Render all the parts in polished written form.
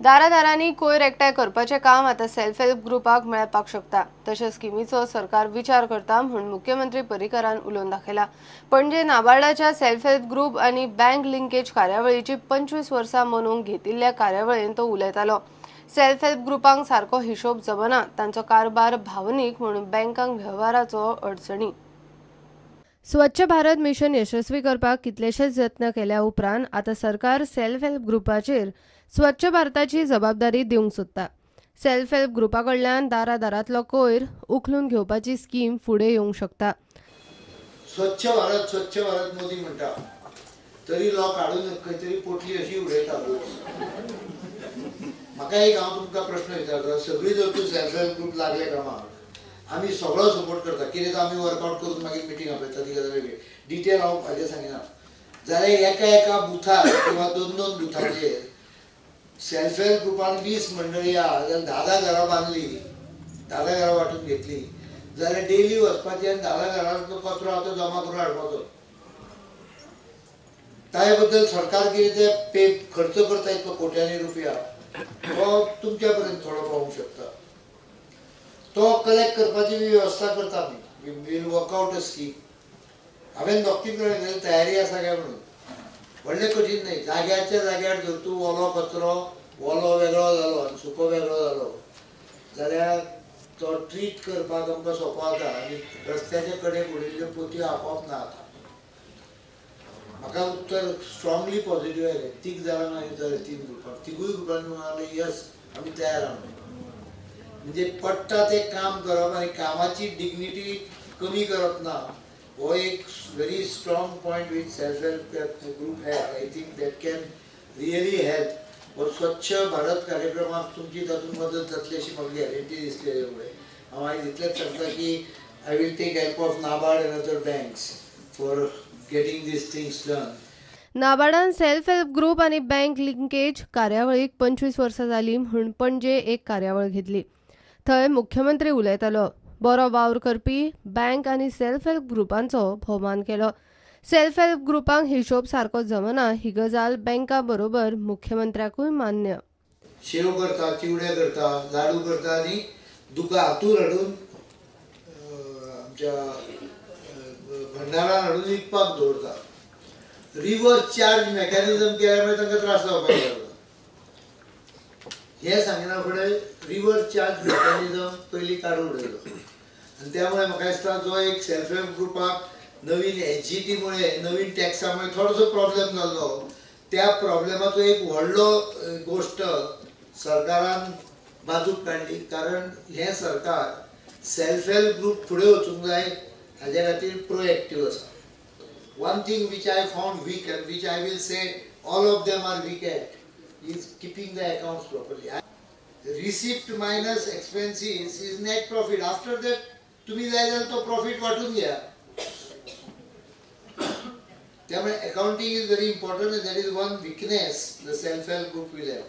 दारादारांनी कोयर एकठांय करपाचें काम आतां सेल्फ हेल्प ग्रुपाक मेळपाक शकता. तशेंच स्किमीचो सरकार विचार करता म्हूण मुख्यमंत्री पर्रीकरान उलोवन दाखयला. पणजे नाबार्डाच्या सेल्फ हेल्प ग्रुप आनी बँक लिंकेज कार्यावळीची 25 वर्सां मनोवंक घेतिल्ल्या कार्यावळींत तो उलयतालो. सेल्फ हेल्प ग्रुपांक सारको हिशोब जमना, तांचो कारभार भावनीक म्हणून बँकांक वेव्हाराचो अडचणी. स्वच्छ भारत मिशन यशस्वी करपाक कितलेशेच यत्न केल्या उपरांत आतां सरकार सेल्फ हेल्प ग्रुपाचेर स्वच्छ भारताची जबाबदारी दिवंक सोदता. सेल्फ हेल्प ग्रुपा कडल्यान दारादारांतलो कोयर उखलून घेवपाची स्कीम फुडें येवंक शकता. स्वच्छ भारत स्वच्छ भारत मोदी म्हणटा तरी लोक काडून खंय तरी पोटली अशी उडयता. म्हाका एक हांव तुमकां प्रश्न विचारता, सगळीं जर तूं सेल्फ हेल्प ग्रुप लागले कामाक आमी सगळो सपोर्ट करता, कितें तर आमी वर्कआवट करून मागीर मिटींग आपयता, ती गजाल वेगळी, डिटेल हांव हाजेर सांगिना. जाल्यार एका एका बुथार किंवा दोन दोन बुथाचेर सेल्फ हेल्प ग्रुपान 20 मंडळी आहा जाल्यार 10-10 घरां बांदली, 10-10 घरां वांटून घेतली जाल्यार डेली वचपाचें आनी 10-10 घरांतलो कचरो आहा तो जमा करून हाडपाचो. ताजे बद्दल सरकार कितें ते पे खर्च करता इतलो कोट्यांनी रुपया, तो तुमच्या पर्यंत थोडो पावूंक शकता. तो कलेक्ट करपाची वेवस्था करता आमी, we will work out a scheme. हांवें दोग तीन कडेन तयारी आसा काय म्हणून, व्हडलें कठीण न्हय. जाग्याच्या जाग्यार जर तूं ओलो कचरो ओलो वेगळो जालो आनी सुको वेगळो जालो जाल्यार तो ट्रीट करपाक आमकां सोंपो जाता आनी रस्त्याच्या कडेक उडयल्ल्यो पोतयो आपोआप ना जाता. म्हाका उत्तर स्ट्रांगली पॉझिटिव्ह आयलें. 3 जाणांक हांवें विचारलें, 3 ग्रुपांक, तिगूय ग्रुपांनी म्हणलें यस आमी तयार आहा. म्हणजे पडटा तें काम करप आनी कामाची डिग्निटी कमी करप ना, हो एक very strong point which self help group has. I think that can really help. हो स्वच्छ भारत कार्यक्रमाक तुमची तातूंत मदत जातली अशी म्हाका गॅरंटी दिसली. त्यामुळे हांव आयज इतलेंच सांगता की I will take help of NABARD and other banks for getting these things done. नाबार्डान self help group आनी बँक लिंकेज कार्यावळीक 25 वर्सां जाली म्हूण पणजे एक कार्यावळ घेतली. थंय मुख्यमंत्री उलयतालो. बरो वावर करपी बँक आनी सेल्फ हेल्प ग्रुपांचो भोवमान केलो. सेल्फ हेल्प ग्रुपांक हिशोब सारको जमना ही गजाल बँका बरोबर मुख्यमंत्र्याकूय मान्य. शेव करता, चिवडे करता, लाडू करता आनी दुकां हातूर हाडून आमच्या भंडारान हाडून विकपाक दवरता. रिवर्स चार्ज मेकॅनिजम केल्यामुळे तांकां त्रास जावपाक लागलो. हें सांगिना फुडें रिवर्स चार्ज मेकॅनिजम पयलीं काडून उडयलो आनी त्यामुळे म्हाका दिसता जो एक सेल्फ हेल्प ग्रुपाक नवीन एच जी टी मुळे नवीन टॅक्सा मुळे थोडोसो प्रॉब्लेम जाल्लो, त्या प्रॉब्लेमाचो एक व्हडलो गोश्ट सरकारान बाजूक काडली. कारण हें सरकार सेल्फ हेल्प ग्रुप फुडें वचूंक जाय हाज्या खातीर प्रोएक्टीव आसा. One thing which I found weak and which I will say all of them are weak at is keeping the accounts properly. Receipt minus expenses is net profit. After that तुम्ही जाय जाल्यार तो प्रॉफिट वांटून घ्या. त्यामुळे accounting is very important and that is one weakness the self help group will have.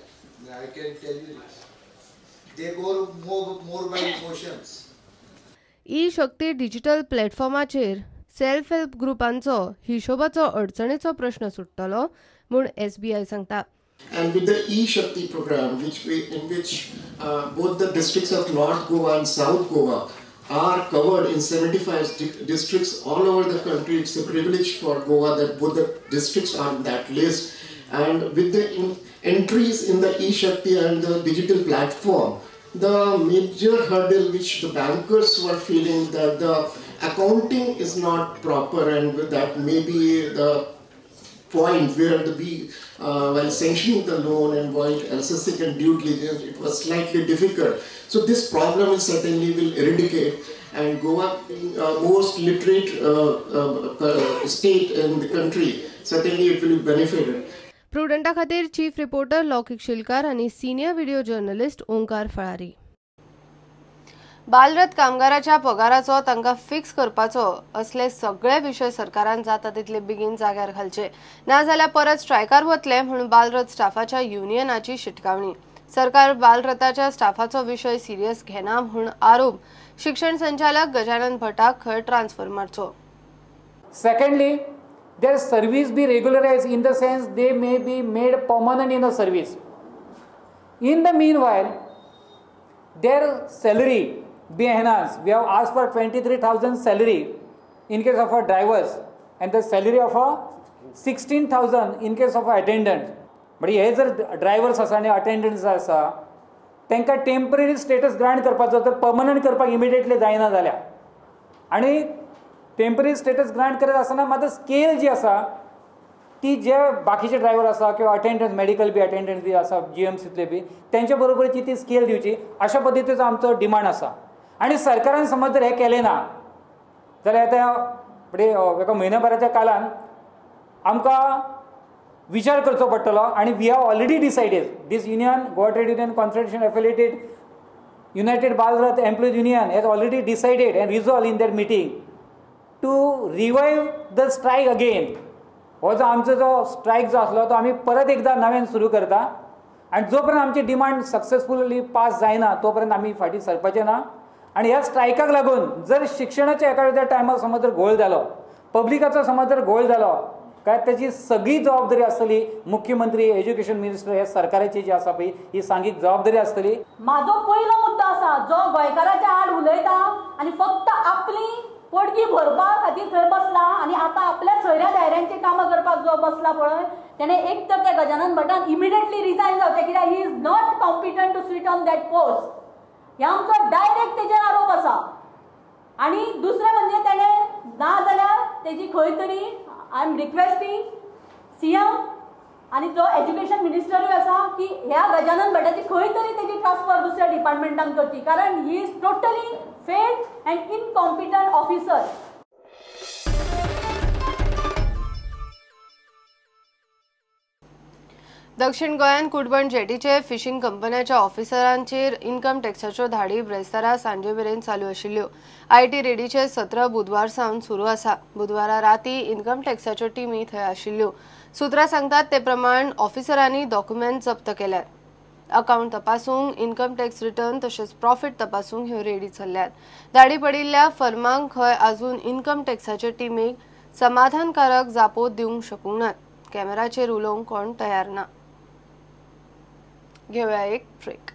I can tell you this. They go more by emotions. E Shakti digital प्लॅटफॉर्माचेर self help ग्रुपांचो हिशोबाचो अडचणीचो प्रश्न सुट्टलो म्हूण SBI सांगता. And with the e-Shakti program, in which both the districts of North Goa and South Goa are covered in 75 districts all over the country, it's a privilege for Goa that both the districts are in that list. And with the entries in the e-Shakti and the digital platform, the major hurdle which the bankers were feeling that the accounting is not proper, and with that maybe the point where the while sanctioning the loan and while assessing and due diligence, it was slightly difficult. So this problem is certainly will eradicate, and Goa being most literate state in the country, certainly it will be benefited. प्रुडंटा खातीर chief reporter लौकिक शिलकार आनी senior video journalist Omkar फळारी. बालरथ कामगाराच्या पगाराचो तांकां fix करपाचो असले सगळे विशय सरकारान जाता तितले बेगीन जाग्यार घालचे, नाजाल्यार परत स्ट्रायकार वतले म्हणून बालरथ स्टाफाच्या युनियनाची शिटकावणी. सरकार बालरथाच्या स्टाफाचो विशय सिरियस घेना म्हूण आरोप. शिक्षण संचालक गजानन भटाक खंय transfer मारचो. Secondly, their service be regularized in the sense they may be made permanent in the service. In the meanwhile their salary be enhanced. We have asked for 23,000 salary in case of a drivers and the salary of a 16,000 in case of a attendant. But हे जर drivers आसा आनी अटेंडंट्स आसा तांकां temporary status grant करपाचो तर permanent करपाक immediately जायना जाल्यार आनी टेम्पररी स्टेटस ग्रांट करत आसतना मात्र स्केल जी आसा ती जे बाकीचे ड्रायव्हर आसा किंवा अटेंडंट्स मेडिकल बी अटेंडंट्स बी आसा जीएमसींतले बी तेंच्या बरोबरीची ती स्केल दिवची अशा पद्दतीचो आमचो डिमांड आसा. आनी सरकारान समज जर हें केलें ना जाल्यार आतां फुडें एका म्हयन्या भराच्या काळान आमकां विचार करचो पडटलो. आनी we have already decided this union, Goa trade union confederation affiliated United Balrath employees union has already decided and resolve in that meeting to revive the strike again. हो जो आमचो जो स्ट्रायक जो आसलो तो आमी परत एकदां नव्यान सुरू करता आनी जो पर्यंत आमची डिमांड सक्सेसफुली पास जायना तो पर्यंत आमी फाटीं सरपाचें ना. आनी ह्या स्ट्रायकाक लागून जर शिक्षणाच्या एका टायमार समज जर घोळ जालो, पब्लिकाचो समज जर घोळ जालो काय त्याची सगळी जबाबदारी आसतली मुख्यमंत्री, एज्युकेशन मिनिस्टर ह्या सरकाराची जी आसा पळय ही सांगीत जबाबदारी आसतली. म्हाजो पयलो मुद्दो आसा जो गोंयकाराच्या आड उलयता आनी फक्त आपली पोटगी भरपा खातीर थंय बसला आनी आतां आपल्या सोयऱ्या दायऱ्यांची कामां करपाक जो बसला पळय तेणें एक तर त्या गजानन भटान इमिडिएटली रिजायन जावचें कित्याक he is not competent to sit on that post. हे आमचो डायरेक्ट तेजेर आरोप आसा. आनी दुसरें म्हणजे तेणें ना जाल्यार तेजी खंय तरी I am requesting CM आनी जो एज्युकेशन मिनिस्टरूय आसा की ह्या गजानन भटाची खंय तरी तेजी ट्रान्सफर दुसऱ्या डिपार्टमेंटान करची, कारण he is totally failed and incompetent officer. दक्षिण गोंयांत कुडबण जेटीचे फिशींग कंपन्याच्या ऑफिसरांचेर इन्कम टॅक्साच्यो धाडी ब्रेस्तारा सांजे मेरेन चालू आशिल्ल्यो. IT रेडीचे सत्र बुधवार सावन सुरू आसा. बुधवारा राती इन्कम टॅक्साच्यो टिमी थंय आशिल्ल्यो. सुत्रां सांगतात ते प्रमाण ऑफिसरांनी डॉक्युमेंट जप्त केल्यात. अकाउंट तपासूंक, इन्कम टॅक्स रिटर्न तशेंच प्रॉफिट तपासूंक ह्यो रेडी चल्ल्यात. धाडी पडिल्ल्या फर्मांक खंय अजून इन्कम टॅक्साचे टिमीक समाधानकारक जापो दिवंक शकूंक नात. कॅमेराचेर उलोवंक कोण तयार ना. घेऊया एक ब्रेक.